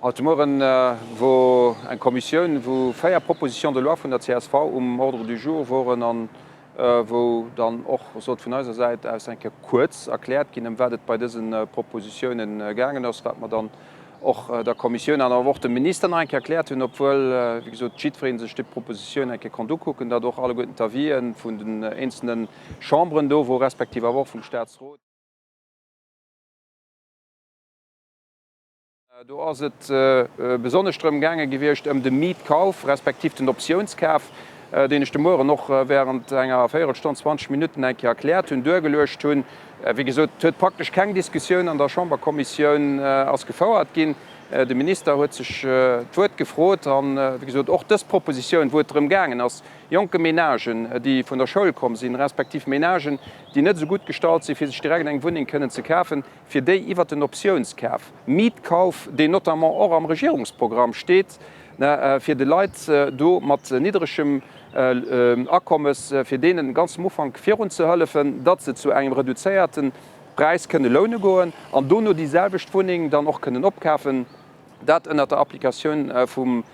Haut de Mueren wor eng Kommissioun, wou 4 Propositions de loi vun der csv um Ordre du jour woren an wou dann och sollt vun eiser Säit aus eng Kéier kuerz erkläert ginn, ëm wat et bei dëse Propositiounen gaangen ass, wat mer dann och der Kommissioun an awer och dem Minister nach eng Kéier erkläert hunn, obwuel, wéi gesot, jiddweree sech déi Propositioun eng Kéier konnt ukucken, datt och alleguerten d'Avisë vun den eenzelne Chamberen do wor, respektiv awer och vum Statsrot. Do ass et besonnesch drëm gaange gewiescht ëm de Mietkauf respektiv den Optiounskaf, deen ech de Mueren och während enger Véierelstonn, 20 Minutten eng Kéier erkläert hunn, duergeluecht hunn. Wéi gesot, et huet praktesch keng Diskussioun an der Chamberkommissioun ass gefouert ginn. De Minister huet sech d'Wuert gefrot an, wéi gesot, och dës Propositioun, wou et drëm gaangen ass, jonke Menagen, déi vun der Schoul komm sinn, respektiv Menagen, déi net esou gutt gestallt sinn, fir sech direkt eng Wunneng kënnen ze kafen, fir déi iwwert den Optiounskaf, Mietkauf, deen notamment och am Regierungsprogramm steet, fir de Leit do mat niddregem Akommes, fir deenen ganz am Ufank virunzehëllefen, datt se zu engem reduzéierte Präis kënne loune goen an dono déi selwecht Wunneng dann och kënnen opkafen. Dat ënnert der Applikatioun vum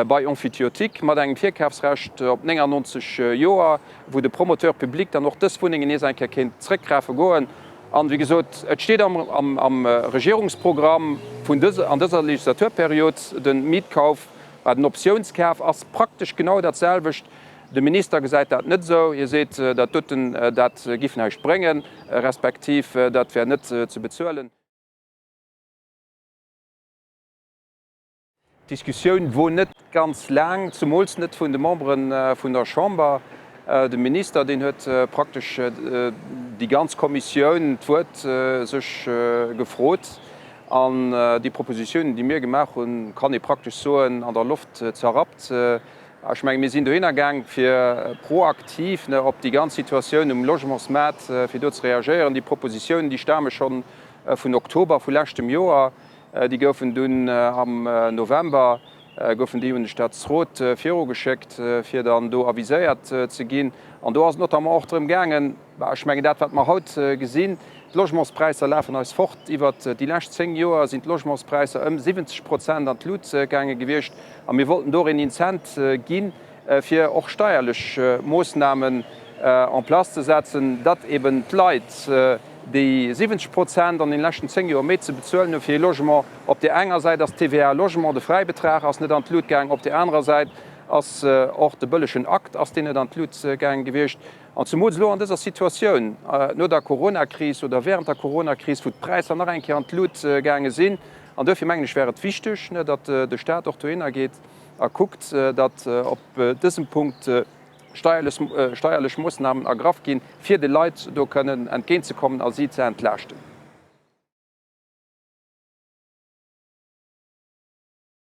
Bail emphytéotique mat engem Virkafsrecht op 99 Joer, wou de Promoteur public dann och dës Wunnengen nees eng Kéier kéint zrëckkafe goen. An, wéi gesot, et steet am Regierungsprogramm vun dëser, an dëser Legislaturperiod, de Mietkauf, bah, den Optiounskaf ass praktesch genau dat selwecht. De Minister gesäit dat net esou. Hie seet, dat doten, dat giff näischt bréngen, respektiv dat wär net ze bezuelen. D'Diskussioun wor net ganz laang, zumools net vun de Membere vun der Chamber. De Minister, deen huet praktesch déi ganz Kommissioun d'Wuert sech gefrot. An déi Propositiounen, déi mir gemaach hunn, kann ee praktesch soen, an der Loft zerrappt. Ech menge mir sinn dohinner gaang, fir proaktiv op déi ganz Situatioun um Logementsmaart, fir do ze reagéieren. Déi Propositiounen, déi stame schonn vun Oktober vu leschtem Joer. Déi goufen dunn am November goufen déi un de Staatsrot virugeschéckt, fir dann do aviséiert ze ginn. An do ass et notamment och drëm gaangen, ech mengen dat wat mer haut gesinn, d'Logementspräisser lafen eis fort. Iwwert déi lescht 10 Joer sinn d'Logementspräisser ëm 70 Prozent an d'Lut gaange gewiescht. A mir wollten do een Incent ginn, fir och steierlech Moossnamen en place ze setzen, datt eben d'Leit, déi 70 Prozent an den leschten 10 Joer méi ze bezuelen hu fir ee Logement, op där enger Säit ass d'TVA Logement, de Fräibetrag ass net an d'Lut gaang, op där anerer Säit ass och de bëllegen Akt, ass deen net an d'Lut gaange gewiescht. An zemools elo an dëser Situatioun, no der Coronakris oder während der Coronakris, wou d'Präisser nach eng Kéier an d'Lut gaange sinn. An duerfir mengen ech, wär et wichteg, datt de Stat och dohinner geet a kuckt, datt op dësem Punkt steierlech Moossnamen ergraff ginn, fir de Leit do kënnen entgéintzekommen a si ze entlaaschten.